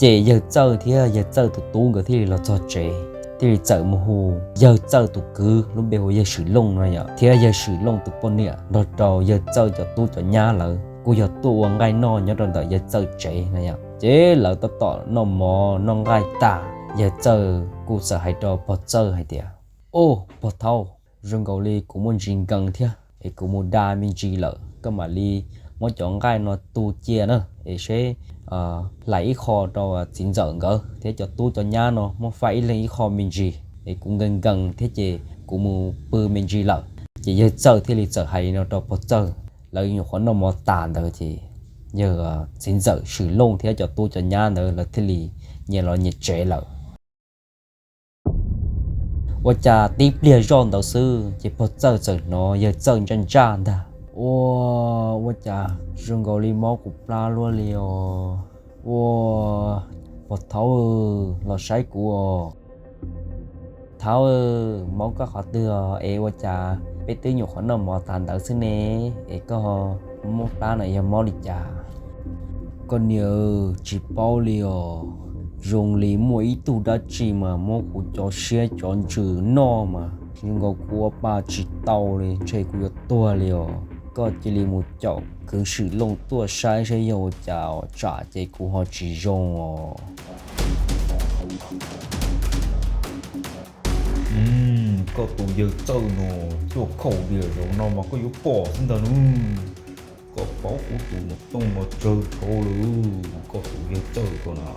Ces yawg Txawj thiab yawg Txawj tus tub nkawd thiaj li los txog tsev, thiaj li txawm mus hu yawg Txawj tus kwv lub npe hu yawg Swm Looj no yom, thiab yawg Swm Looj tus poj niam nrog rau yawg Txawj cov tub cov nyab lawv kuj yog tuaj ua nqaij noj nyob rau ntawm yawg Txawj tsev no yom. Ces lawv tab tom noj mov noj nqaij tas, yawg Txawj kuj txawm hais rau pog Txawj hais tias, Ub, pog Thaub, zoo nkaus li kuv muaj ntsis nkees thiab es kuv mus da me ntsis lawm, koj mam li muab cov nqaij no tu cia na, es seb hlais ib qho rau txiv ntxawm nkawd thiab cov tub cov nyab no, muab faib ib leeg ib qho me ntsis, es kuv nkees nkees thiab ces kuv mus pw me ntsis lawm. Ces yawg Txawj thiaj li txawm hais li no rau pog Txawj. Lawv nyuam qhuav noj mov tas ntawd ces yawg txiv ntxawm Swm Looj thiab cov tub cov nyab ntawd lawv thiaj li nyias los nyias tsev lawm. Ua cas tib pliag zoj ntawd xwb ces pog Txawj txawm hnov yawg Txawj ntsaj ntsaj ntag, Ua, ua cas zoo nkaus li mob kuv plab luaj li os. Ua, pog Thaub, los saib kuv os. Thaub, mob koj qhov twg os? Es ua cas peb twb nyuam qhuav noj mov tas ntawd xwb ne, es koj muab plab no yog mob li cas? Koj niam, tsis paub li os, zoo li muaj ib tug dab tsi mas muab kuv cov siab cov ntsws noj mas zoo nkaus kuv ua pa tsis tau li, ntshe kuv yuav tuag li os. Koj cia li mus caum kwv Swm Looj tuaj saib saib yog ua cas os, tsam ces kuv ho tsis zoo os. Koj tus yawg Txawj no, tuaj khaum diam zaum no mas koj yuav pom xwb ntag nawb. Koj paub kuv tus no tooj no tsawg dhau lawm, koj tus yawg Txawj ko na.